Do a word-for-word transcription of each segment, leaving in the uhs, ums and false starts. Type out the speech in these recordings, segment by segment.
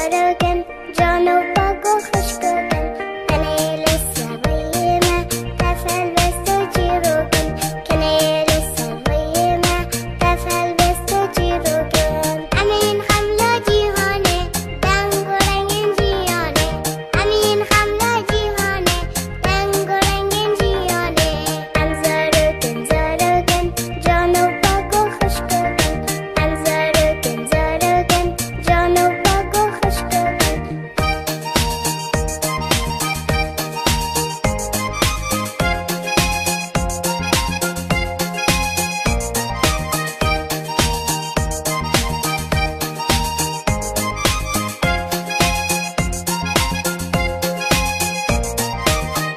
Zarokin, can û pak û xwişkokin, tenê li ser rûyê me, tef helbest û çîrokin, tenê li ser rûyê me, tef helbest û çîrokin. Em ên xemla cîhanê, deng û rengên jiyanê, em ên xemla cîhanê, deng û rengên jiyanê. Em zarokin, zarokin, can û pak û xwişkokin, em zarokin, zarokin, can û pak û xwişkokin.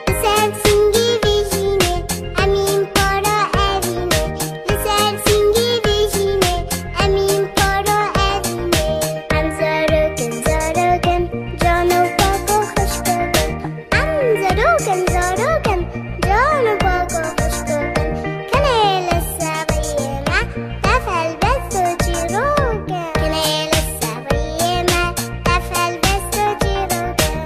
Li ser singê vê jînê, em ên para evînê. Li ser singê vê jînê, em ên para evînê. Em zarokin, zarokin, can û pak û xwişkokin. Em zarokin, zarokin, can û pak û xwişkokin. Kenê li ser rûyê me, tef helbest û çîrokin. Kenê li ser rûyê me, tef helbest û çîrokin.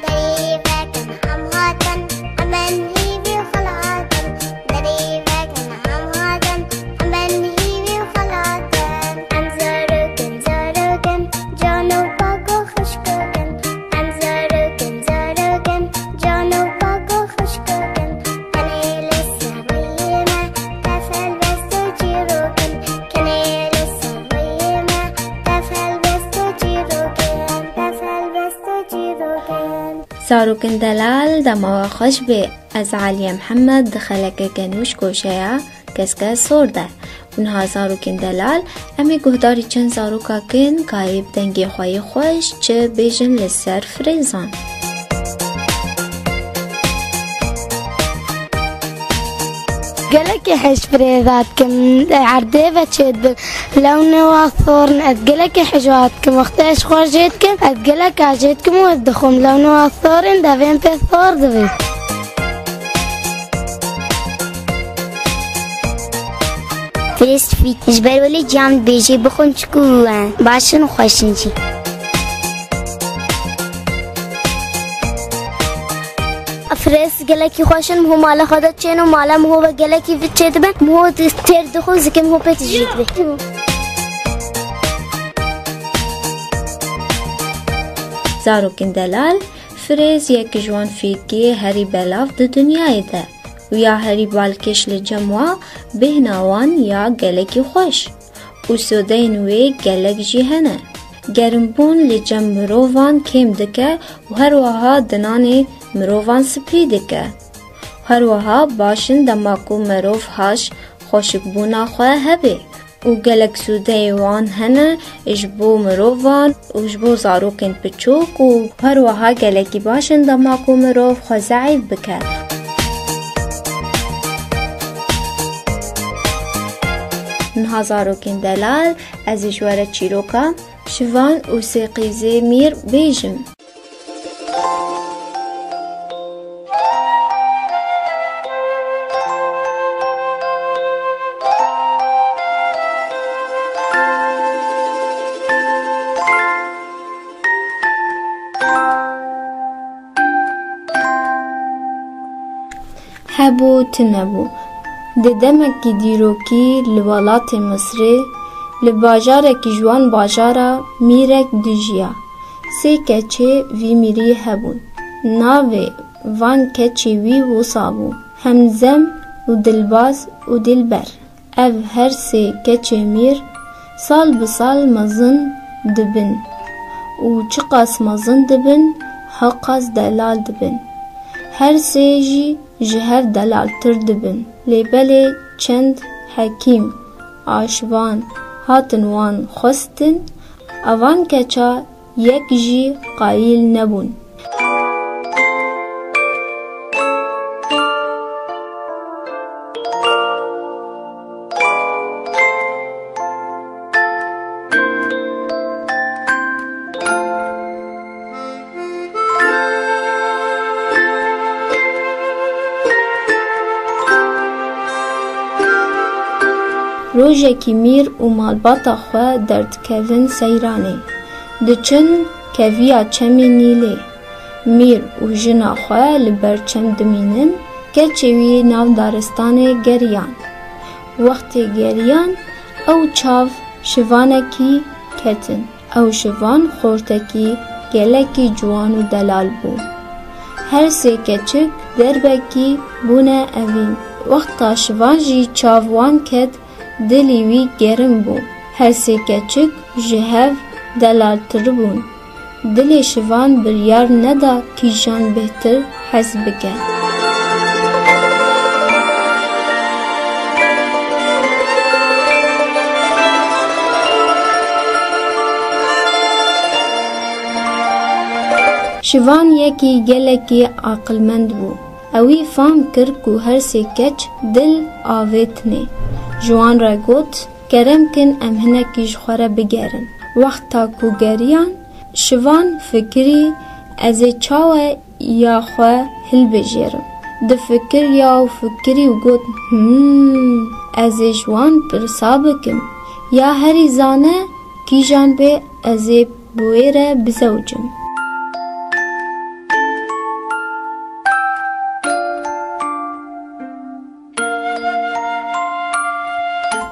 Derî vekin, em hatin, em ên hîvî xwe hatin. Derî vekin, em hatin, em ên hîvî xwe hatin. Em zarokin, zarokin, can û pak û xwişkokin. Em zarokin, zarokin, can û pak û xwişkokin. Tenê li ser rûyê me, tef helbest û çîrokin. Tenê li ser rûyê me, tef helbest û çîrokin. Tef helbest û çîrokin. Zarokên delal, dema we xweş be. Ez Aliye Mihemed di xelekeke nû ji goşeya Keske Sor de. Û niha zarokên delal, em ê guhdarî çend zaroka kin, ka ê bi dengê xwe yê xweş çi bêjin li ser firêzan. Gelekî hej firêza dikim, erdê ve çêdibin. Lewnê wa sor in, ez gelekî hej wa dikim. Wextê ez xwe jê dikim, ez gelek a jê dikim û ez dixwim. Lewnê wa sor in, devên pê sor dibin. Firêz fîk, ji ber welê ciyan dibêjê, bixwin çikû baş in û xweş in jî. Firêz gelekî xweş in, miho mala xwe de çên û mala miho ve gelekî çêdibin. Miho têr dixwe, zikê miho pê tijî dibe. Zarokên delal, firêz yek ji wan fîkê herî belav di dinyayê de û ya herî balkêş li cem wa bêhna wan ya gelekî xweş. Û sodeyên wê gelek jî hene. Gerimbûn li cem mirovan kêm dike û her wiha dinanê mirovan spî dike. Her wiha baş in dema ku mirov haş xweşikbûna xwe hebe û gelek sûdeyê wan hene ji bo mirovan û ji bo zarokên piçûk û her wiha gelekî baş in dema ku mirov xwe zeîf bike. Niha zarokên delal, ez ê ji we re çîroka Şivan û Sêqîzê Mîr bêjim. Hebû, tune bû. Di demekî dîrokî li welatê Misrê, li bajarekî ji wan bajara mîrek dijiya. Sê keçê vî mîrî hebûn. Navê van keçê wî wisa bû: Hemzem û Dilbaz û Dilber. Ev her sê keçê mîr sal bi sal mezin dibin û çiqas mezin dibin, heqas delal dibin. Her sê jî ji hev delaltir dibin. Lê belê çend hekîm, aşvan hatin wan xwestin, evan keça yek jî qayîl nebûn. Rojekî mîr û malbata xwe derdikevin seyranê. Diçin keviya çemê Nîlê. Mîr û jina xwe li ber çem dimînin, keçê wî nav daristanê geriyan. Wextê geriyan, ew çav şivanekî ketin. Ew şivan xortekî gelekî ciwan û delal bû. Her sê keçik derbekî bûne evîn. Wexta şivan jî çav wan ket, dilî wî gerim bû. Her sê keçik ji hev delaltir bûn. Dilê şivan biryar neda kîjan bêhtir hez bike. Şivan yekî gelekî aqilmend bû. Ewî fam kir ku her sê keç dil avêtinê. Ji wan re got, "Kerem kin em hinekî ji xwe re bigerin." Wexta ku geriyan, şivan fikirî, "Ez ê çawe ya xwe hilbijêrim?" Difikiriya û fikirî û got, "Hmm, ez ê ji wan pirsa bikim. Ya herî zane kîjan bê, ez ê bi wê re bizewicim."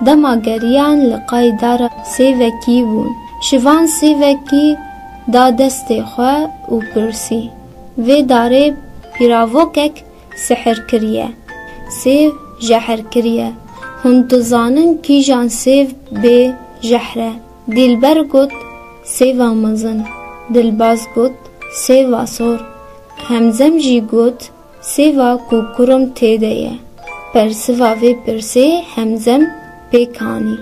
Dema geriyan li qayî dara sêvekî bûn. Şivan sêvekî da destê xwe û pirsî, "Vê darê pîravokek sihir kiriye. Sêv jehir kiriye. Hûn dizanin kîjan sêv bê jehr e?" Dîlber got, "Sêva mezin." Dilbaz got, "Sêva sor." Hemzem jî got, "Sêva ku kurim tê de ye." Persiva vê pirsê Hemzem pêk anî.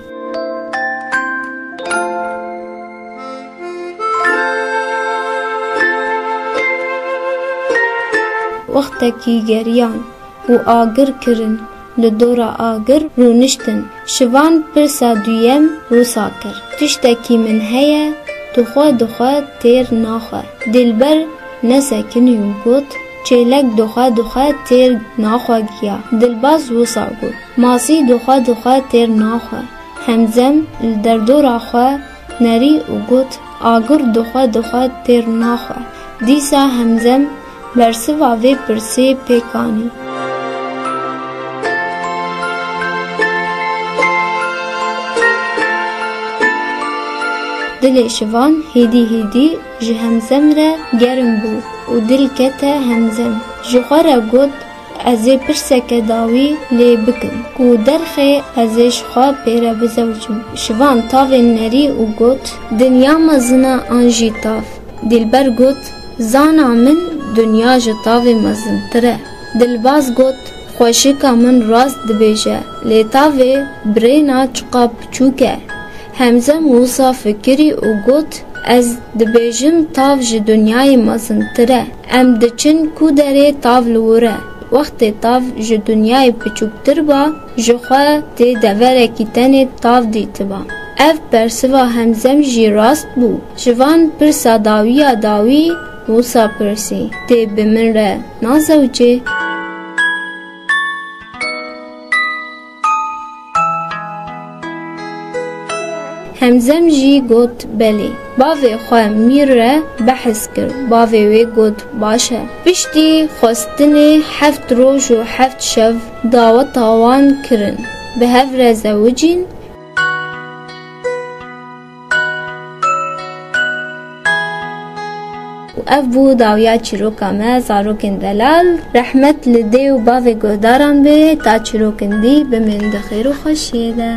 Wextekî geriyan û agir kirin, li dora agir rûniştin. Şivan pirsa duyem wisa kir, "Tiştekî min heye, tu xwe di xwe têr naxwe." Dilber nesekinî û got, "Çêlek di xwe di xwe têr naxwe giya." Dilbaz wisa got, "Masî di xwe di xwe têr naxwe." Hemzem li derdora xwe nerî û got, "Agir di xwe di xwe têr naxwe." Dîsa Hemzem bersiva vê pirsê pêk anî. Dilê Şivan hêdî hêdî ji Hemzem re germ bû û dil kete Hemzem. Ji xwe re got, "Ez ê pirseke dawî lê bikim ku derxê ez ê ji xwe pê re bizewicim." Şivan tavê nerî û got, "Dinya mezin e an jî tav?" Dilber got, "Zana min, dinya ji tavê mezintir e." Dilbaz got, "Xweşika min rast dibêje, lê tavê birêna çiqa piçûk e." Hemzem wisa fikirî û got, "Ez dibêjim tav ji dinyayê mezintir e. Em diçin ku derê tav li wir e." Wextê tav ji dinyayê piçûktir ba, ji xwe tê deverekî tenê tav dîtiba. Ev persiva Hemzem jî rast bû. Şivan pirsa dawiya dawî wisa pirsî, "Tê bi min re nazewicê?" Hemzem jî got, "Belê." Bavê xwe Mîr re behs kir. Bavê wê got, "Baş e." Piştî xwestinê heft roj û heft şev daweta wan kirin. Bi hev re zewicîn. Û ev bû dawiya çîroka me, zarokên delal. Rehmet li dê û bavê guhdaran bê, ta çîrokên dî bimînin di xêr û xweşiyê de.